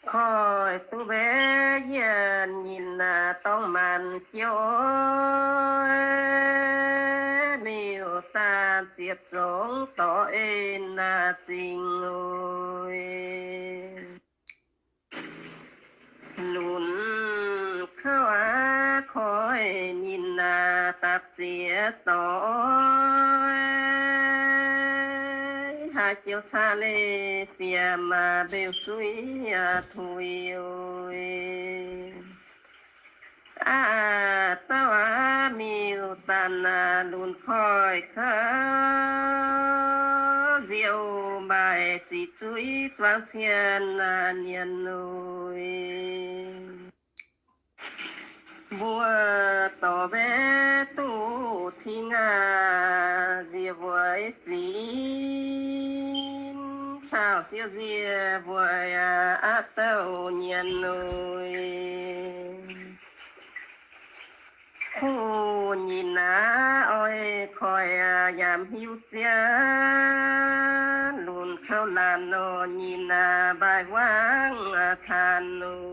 Koiv duqv mbev yienh nyinh aav, dorngx maanc jouv, miuc-daanh ziepc zongx dorh en aav zingh oc. Lunc kouv aav, koiv nyinh aav, dapv ziex dorngx, haaix joux caqv leih fiem aav, mbeux suiv aav tuix oc. Aav dauh aav, miuc-daanh aav, lunc koiv kouv, nziouv maaih ziqc zuiz zuangx cien aav nyienx oc. Mbuo dorh mbev duqv tingx aav, nzie mbuo zinh caux siou nzie mbuo aav, aav douh nyienx oc. Kuv nyinh aav, oix koiv aav, yaac hiuv ziangx lunc kouv laanh nor, nyinh aav, mbaih wangv aav taanx oc.